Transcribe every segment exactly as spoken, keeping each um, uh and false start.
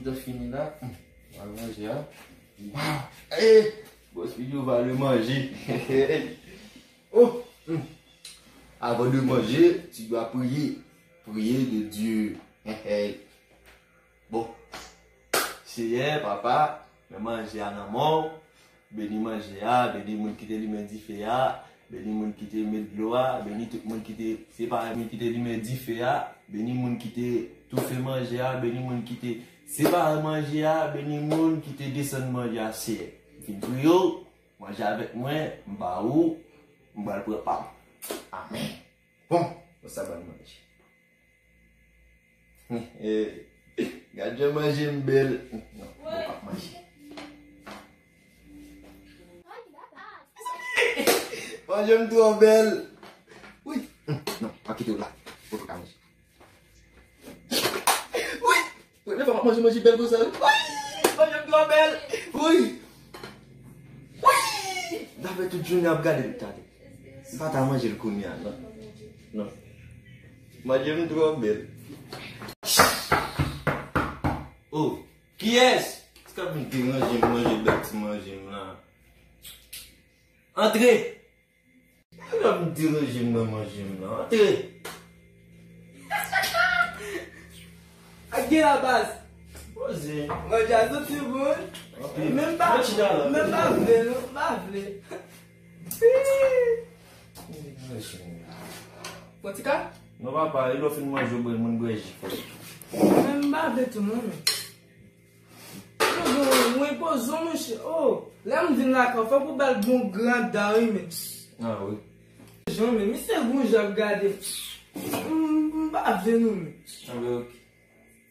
Sa fini la. Hmm. Al manje a. Waw! Eh! Bòs Pidjova le manje. Oh! Hmm. Avant de manger, tu dois prier. Prier de Dieu. Bon. Seyè, papa, men manje a nan men w. Beni manje a, beni moun ki te limen dife a, beni moun ki te met dlo a, beni tout moun ki te separe moun ki te limen dife a, beni moun ki te toufe manje a, beni moun ki te separe manje a, beni moun ki te desann manje a, Seyè. M fin priye w, manje avèk mwen, m ba ou, m pral pran pa m. Amèn. Bon, bon sa ban manje. Gad jan manje m bèl. Non, mwen p ap manje. Manje m twò bèl. Wi. Non, pa kite w la. Ou pa ka manje. Wi. Premye fwa m ap manje manje bèl konsa wi. Wi. Manje m twò bèl. Wi. Wi. Dapre tout jounen ap gade m tande. M pa ta manje l kounye a, non. Non. Manje m twò bèl. Oh, kiyès? Ki ap vin deranje m manje bèl ti manje m lan? Antre! Ki ap vin deranje m nan manje m lan? Antre! Ak gen la baz. Poze. Manje a santi bon. Anpil. Menm pa, menm pa vle, non, pa vle. Pran ti kal? Non, papa, e lè w fin manje, w bwè, moun bwè ji. Menm pa vle tou, non, men. Poze w, wi, poze w, monchè. Oh, lè m vin lakay w, fòk ou ba l bon granda, wi, men. Ah, wi. Jan, men, misye gon jan ap gade. M, m pa vle, non, men. Ah, ben, ok.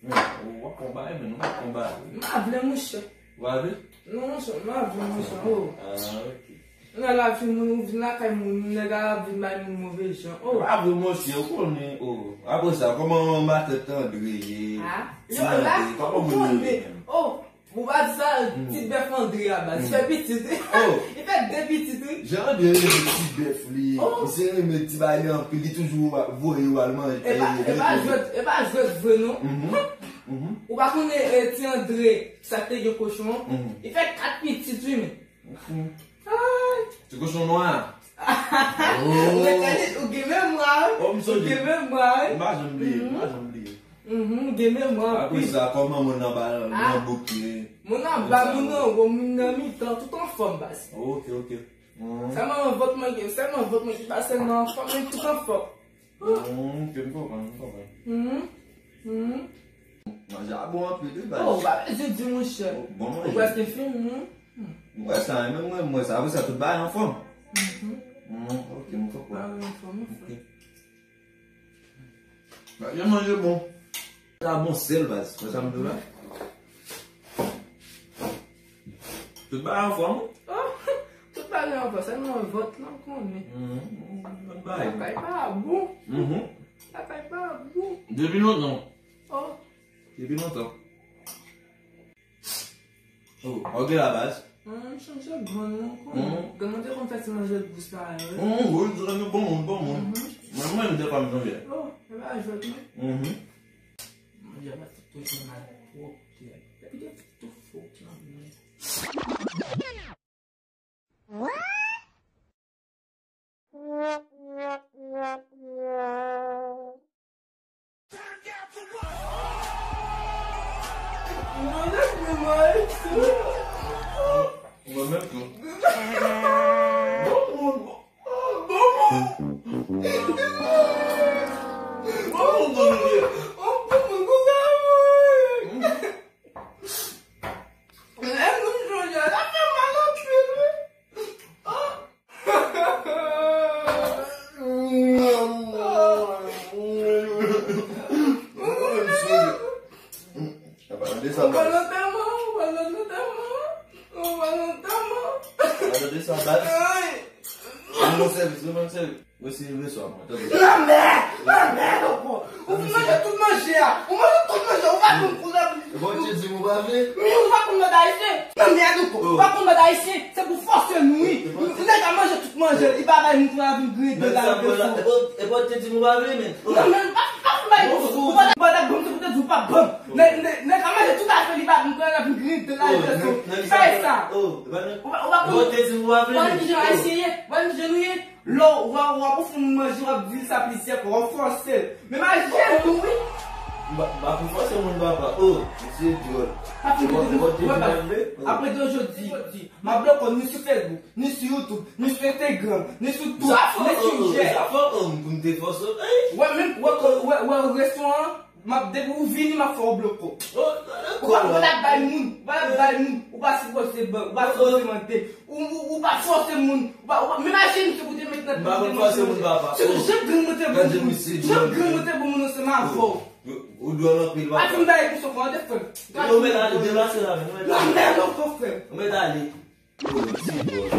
Men, w ap pran bagay, men, w ap pran bagay. M pa vle, monchè. W pa vle? Non, monchè, m pa vle, monchè, oh. Ah, ok. Nan lavi moun, ou vin lakay moun, nèg la ap vin bay moun move jan. Oh. Pa vre, monchè, ou konnen, oh. Apre sa, kòman matant Andre ye? Ah, ti yo la, Andre, kòman ou moun yo ye konnen menm? Oh, ou pa di sa, ti bèf Andre a, baz. Li fè pitit. Oh. Li fè de pitit, wi. Jan Andre renmen ti bèf li. Oh. Misye renmen ti bagay li anpil, li toujou va-, voye yo al manje. E pa, e pa jwèt, e pa jwèt vre, non. Mhm. Mhm. Ou pa konnen, eh, ti Andre, sa k te gen kochon an? Mhm. Li fè kat pitit, wi, men. Ay. Ti kochon nwa. Oh. Ou gen memwa, wi. Oh, m sonje. Ou gen memwa, wi. M pa janm bliye, m pa janm bliye. Mhm, ou gen memwa, wi. Apre sa, kòman moun nan ba, nan bouk li? Moun nan ba, moun nan wo, moun nan mitan, tout anfòm, baz. Ok, ok. Mhm. Sèlman vant mwen ki, sèlman vant mwen ki pa sèlman anfòm, men tout anfòm. Hmm, ke m konprann, m konprann. Mhm. Mhm. Manje a bon anpil, wi, baz. Oh, ou pa bezwen di, monchè. Oh, bon manje. Ou prèske fin, wi. M wè sa, menm mwen, m wè sa. Apre sa, tout bagay anfòm. Mhm. Hmm, ok, m konprann. Bagay anfòm, anfòm. Ok. Bagay manje bon. Sa bon sèl, baz. Wè sa m di w la? Tout bagay anfòm? Oh, tout bagay anfòm. Sèlman vant lan konnen. Mhm, mhm, vant bagay. Lakay pa bon. Mhm. Lakay pa bon. Depi lontan. Oh. Depi lontan. Oh, ok la, baz. Hum, m sonje grann mwen konn. Hum. Grann mwen te konn fè ti manje dous la, wi. Hum, wi, grann mwen bon moun, bon moun. Mhm. Mwen, mwen, m te pa m sonje. Oh, e pa jwèt, non. Mhm. Manje a mèt tou fè mal twòp, tè. Epi de tou fòk nan men. Mwen menm tou. Bon moun, bon, bon moun. Bon moun, bon moun. Lè moun jodi a, sa fè mal anpil, wi. Ou pa nan antèman, ou pa nan antèman, ou pa nan antèman. Ou pa nan antèman. Ay. Rann mwen sèvis, rann mwen sèvis. Mwen se leson mwen, tande. Lanmè! Lanmè, tonton! Ou fin manje tout manje a! Ou manje tout manje a! Ou pa konn koulè. E bon, Dye di m ou pa vle? Men ou pa konn mòd ayisyen! Lanmè, tonton! Ou pa konn mòd ayisyen! Se pou fòse nou, wi! Nèg la manje tout manje, li pa bay moun pou la vin grede la, leson. E bon, e bon, Dye di m ou pa vle, men. Lanmè, pa, pa Ou pa t ap ban m, se pou te di ou pa ban m. Nèg, nèg, nèg ka manje tout afè li pa ban m, pou l ap vin griyen dan nan rezo. Ki bagay sa? Ou pa, ou pa konn, ou pa konn kijan ayisyen ye, ou pa konn kijan nou ye. Lè w, w ap ofri moun manje, w ap di l sa plizyè fwa, w ap fòse l. Men m a jenou, wi. M pa, m pa pou fòse moun, papa. Oh, misye dwòl. Pa fin kote m, wè, baz. Apre de jodi, jodi, m ap bloke w ni sou Facebook, ni sou YouTube, ni sou Instagram, ni sou tout messenger. Sa fè ann pou m te fòse w. Wè, menm, wè, wè, wè, restoran an, m ap, depi ou vini, m ap fè w bloke w. Ou pa, ou pa t ap bay moun, ou pa t ap bay moun, ou pa sipoze ban, ou pa sipoze mande, ou, ou, ou pa fòse moun, ou pa, ou pa, menm aje misye pou te met nan pye, m pa konn fòse moun, papa. Se jan gang mwen te bon moun, jan gang mwen te bon moun ansanm avè w. Ou dwòl anpil, papa. Pa fin bay pou sou kò, tande, frè m. Yo, mèt ale, deplase la, mèt ale. Lanmèd ankò, frè m. Mèt ale. Yo, misye dwòl.